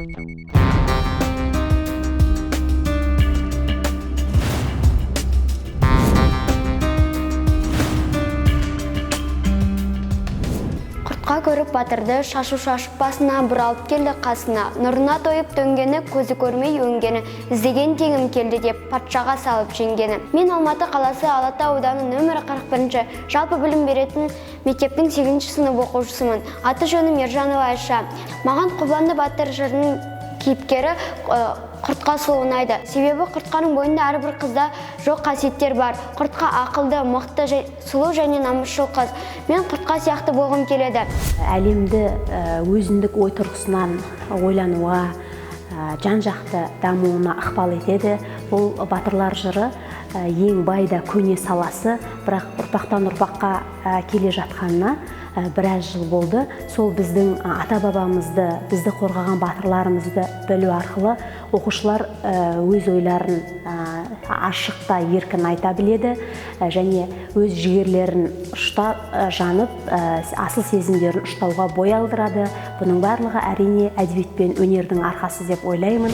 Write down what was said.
Құртқа көріп батырды, шашу шашып басына, бұралып келді қасына. Нұрына тойып төнгені, көзі көрмей өңгені, іздеген теңім келді деп патшаға салып жеңгені. Мен Алматы қаласы, Алатау ауданы, нөмірі 41-ші жалпы білім беретін мектептің 8 сынып оқушысымын. Аты жөнім Ержанова Айша. Маған Қобыланды батыр жырының кейіпкері Құртқа сұлу ұнайды. Себебі Құртқаның бойында әрбір қызда жоқ қасиеттер бар. Құртқа ақылды, мықты, сұлу және намысшыл қыз. Мен Құртқа сияқты болғым келеді. Әлемді өзіндік ой тұрғысынан ойлануға, жан-жақты дамуына ықпал етеді. Бұл батырлар жыры ең бай да көне саласы, бірақ ұрпақтан ұрпаққа келе жатқанына біраз жыл болды. Сол біздің ата-бабамызды, бізді қорғаған батырларымызды білу арқылы оқушылар өз ойларын ашық та еркін айта біледі, және өз жігерлерін жанып, асыл сезімдерін ұштауға бой алдырады. Бұның барлығы әрине әдебиет пен өнердің арқасы деп ойлаймын.